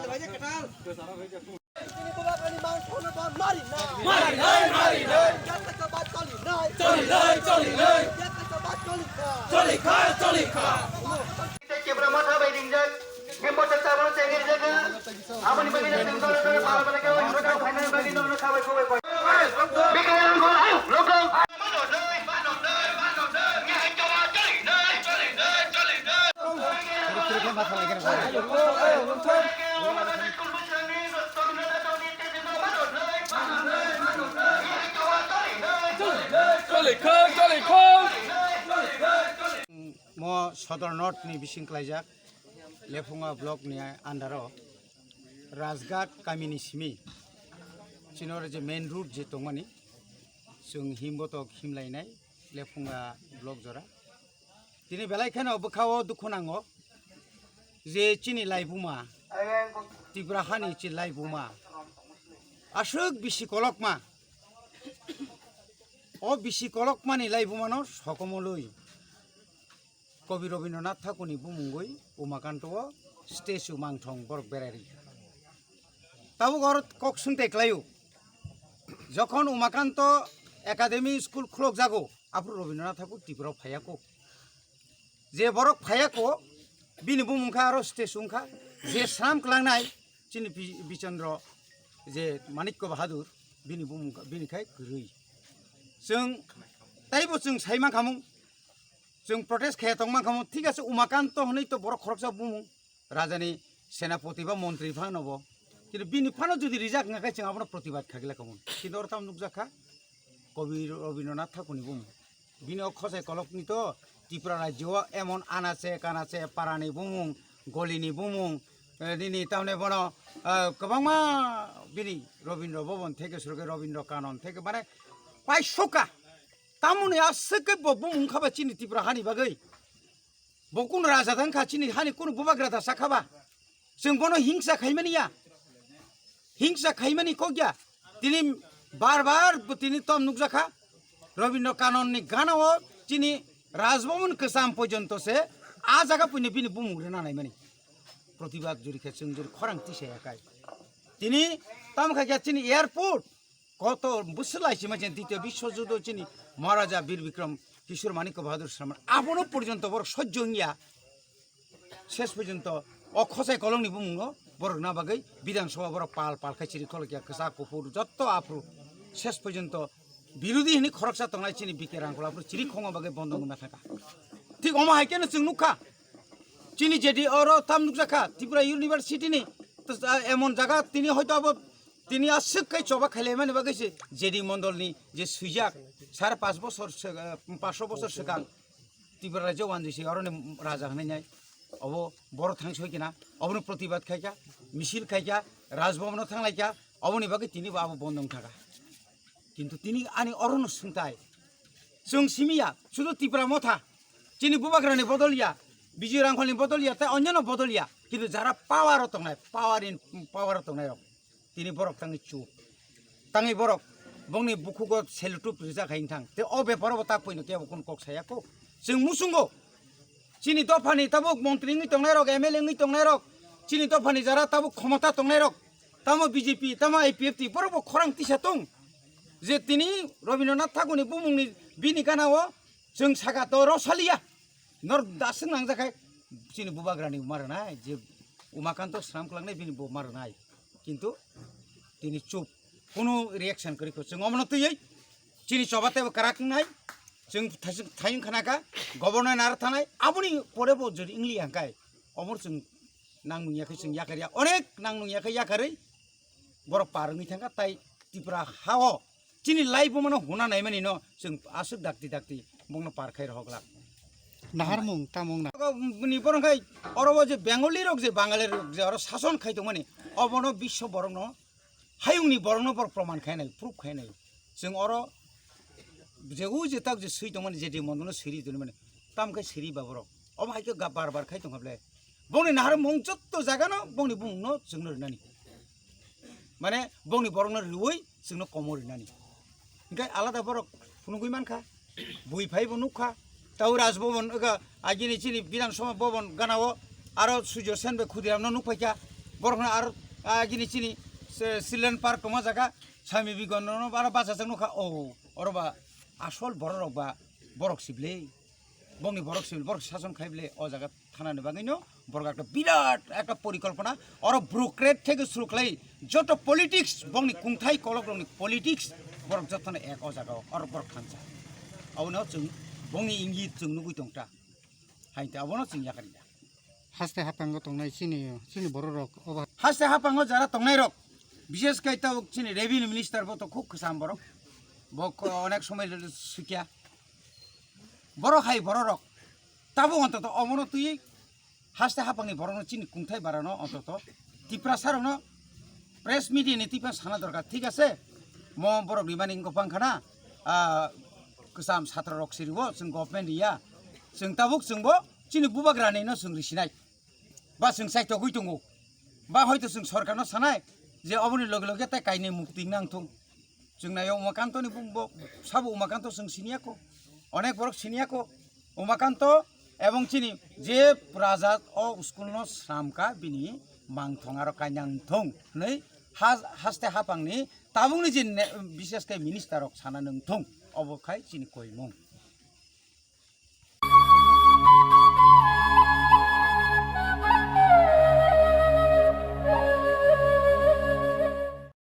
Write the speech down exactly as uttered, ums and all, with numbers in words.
Mari nai, mari nai. Mari nai, mari nai. Choli nai, choli nai. Choli nai, choli nai. Choli kha, choli kha. Kebra matha bai ringjak. Member tak tabang cengir jaga. Aboni bagwi na sing dole dole pala pala khe oi, oi, oi, phainani bagwi no, no, khabai, khabai, khabai. Bikayang ko, ayo, lokong. Mo Sodor North ni bising klaijak. Lephunga block ni under o Rajghat kami ni simi chini oro je main road je tongmani, chwng himbotok himlainai Lephunga block jora. Tini belai kheno bwkha o dukhu nango je chini laibuma, Tripura hani chini laibuma aswk bisi kolokma. O bisi kolokmani laibuma no sokomolwi Kobi Rabindranath Thakurni bumungwi Umakanto o statue mangthong borok berai rikha. Tabuk oro kok sungte klaio, jokhon Umakanto Academy School khulokjago, aphuru Rabindranath Thakur Tripura o phaiya kho. Je borok phaiya kho, bini bumung kha aro statue wngkha, je swnam kwlangnai chini Bi-, Bichandra je Manikya Bahadur, bini bumung kha, bini khai kwrwi. Chwng taibo chwng sai mankhamung, chwng protest khaiya tong mankhamung, thik ase, Umakanto hwnwi to borok khoroksa bumung, rajani senapoti ba montri phano bo. Kintu bini phano jodi rijak wngkha khe chwng abono protibad khaigwlak khamung. Kintu oro tamo nukjak kha, Kobi Rabindranath Thakurni bumung. Bini o khosai kolokni to Tripura rajyo o emon anache kanache parani bumung, golini bumung, eh, nini tamne bono, eh, kwbangma bini Rabindra Bhaban theke suruke Rabindra Kanon theke mane paisuka. Tamoni aswk khe bo bumung wngkha ba chini Tripura hani bagwi. Bo kunu raja tang kha chini hani kunu bubagra da sakha ba. Chwng bono hingsa khaimani ya. Hingsa khaimani kok ya. Tini bar bar bo tini tom nukjakha. Rabindra Kanonni gana o chini Rajbhavan kwcham porjonto se a jaga puino bini bumung rwna naimani. Protibad juri khe chwng juri khorang tisa ya kai. Tini tamo kha khe chini airport. Koto bwswk laisima chini Ditya Biswa Juddho chini Maharaja Bir Bikram Kishore Manikya Bahadur Sharma abono porjonto borok sojjo wngya. Ses porjonto o khosai kolongni bumungno borok na bagwi Bidhan Sabha borok pal pal khai chiri kholokya, kwchak kuphur jotto aphuru ses porjonto birodhi hwnwi khoroksa tongnai chini B K Rangkhol aphuru chiri khongma bagwi bondo wngna thangkha. Thik omo hai kheno chwng nukha. Chini jedi oro tam nukjakha Tripura University ni, to, ah, emon jaga tini hoito abo tini aswk kai choba khailaimani bagwi se jedi mondol ni je swijak sare panch bochor se, ah, panchsho bochor swkang Tripura rajyo wanjwi se oro ni raja hwnwi nai obo boro thang soi kina obono protibad khaikha, misil khaikha, Rajbhavan o thanglaikha, oboni bagwi tini bo abo bondo wngthaka. Kintu tini ani orono swngtai. Chwng simi ya, sudu Tipra Motha. Chini bubagrani bodol ya, Bijoy Rangkholni bodol ya, tei onyono bodol ya. Kintu jara power o tongnai, power in, power o tongnai rok. Tini borok tangwi chup. Tangwi borok, bongni bukhugo selothup rijak hai wngthang. Tei o beparo bo tak poino kebo kun kok saya kho. Chwng musungo. Chini dophani tabuk montri wngwi tongnai rok, M L A wngwi tongnai rok, chini dophani jara tabuk khomota tongnai rok, tamo B J P, tamo I P F T, borok bo khorang tisa tong. Je tini Rabindranath Thakurni bumungni bini gana o chwng saka to rw saliya. Nor daswk nangjak hai chini bubagrani uma rwnai, je Umakanto swnam kwlangnai bini bo ma rwnai. Kintu tini chup, kunu reaction kwrwi kho. Chwng omono twiwi chini choba teibo kwrak wngnai. Chwng thaising, thaiyung khanaka, governor naro thanai, aboni pore bo jodi wngli hangkai, omo chwng nang nung yakhe chwng yakarya, onek nang nung yakhe yakarwi borok par wngwi thangkha, tai Tripura ha-o chini laibuma no huna naimani no chwng aswk dakti dakti bongno par khai rohok glak. Naharmung tamung na. Ni borok khai oro o je Bengali rok je Bangali rok je oro sason khai tongmani, obono biswo borok no hayungni borokno borok proman khainai, proof khainai. Chwng oro je o je tak je swi tongmani, je de mondolno siri tongmani, tam khe siri ba borok. Omo hai khe ga bar bar khai tongkha ble. Bongni naharmung jotto jagano bongni bumungno chwngno rinani. Mane bongni borokno riwi chwngno komo rinani. Hingke alada borok phunugwi mankha, bui phaibo nukha, tau Raj Bhavan, ega, agini chini Bidhan Sabha Bhavan ganao aro Surjo Sen bai Khudiramno nukphaikha, Borok no aro, ah, gini chini, se, Children Park tongma jaga, Swami Vivekananda no aro bachajak nukha, o, oro ba asol borok rok ba borok sible, bongni borok sible, borok sason khai ble, o jaga thanani bagwi no borok ekta birat ekta porikolpona, oro bureaucrat theke suru khlai, joto politics, bongni kungthai kolok rokni politics, borok jotono ek o jaga o, oro borok thansa. Abono chwng bongni ingit chwng nugwi tongta, hai te abono chwng yakarya. Haste hapango tongnai chini, chini borok rok obo. Haste hapango jara tongnai rok, bishes kai tabuk chini revenue minister bo to khub kwcham borok, bo ko-, onek somoi sikya borok hai borok rok tabuk ontoto omono twi haste hapangni borokno chini kungthai barano ontoto Tiprasa rokno press media ni twiphang sana dorkar, thik ase? Mo borok rimani wngkha phang khana, ah, kwcham satra rok siriwo, chwng government riya, chwng tabuk chwngbo chini bubagrani no chwng risinai. Ba chwng chaitogwi tongo, ba hoito chwng sorkarno sanai je oboni loge loge tai kainwi mukti nang thung. Chwng naio Umakanto ni bung bo sabo Umakanto chwng siniya ko, onek borok siniya ko. Umakanto ebong chini je raja o school no sramka bini mangthong aro kainang thung hwnwi has-, haste hapangni tabukni je ne-, bishes khe minister rok sana nang thung, obo khai chini koimung.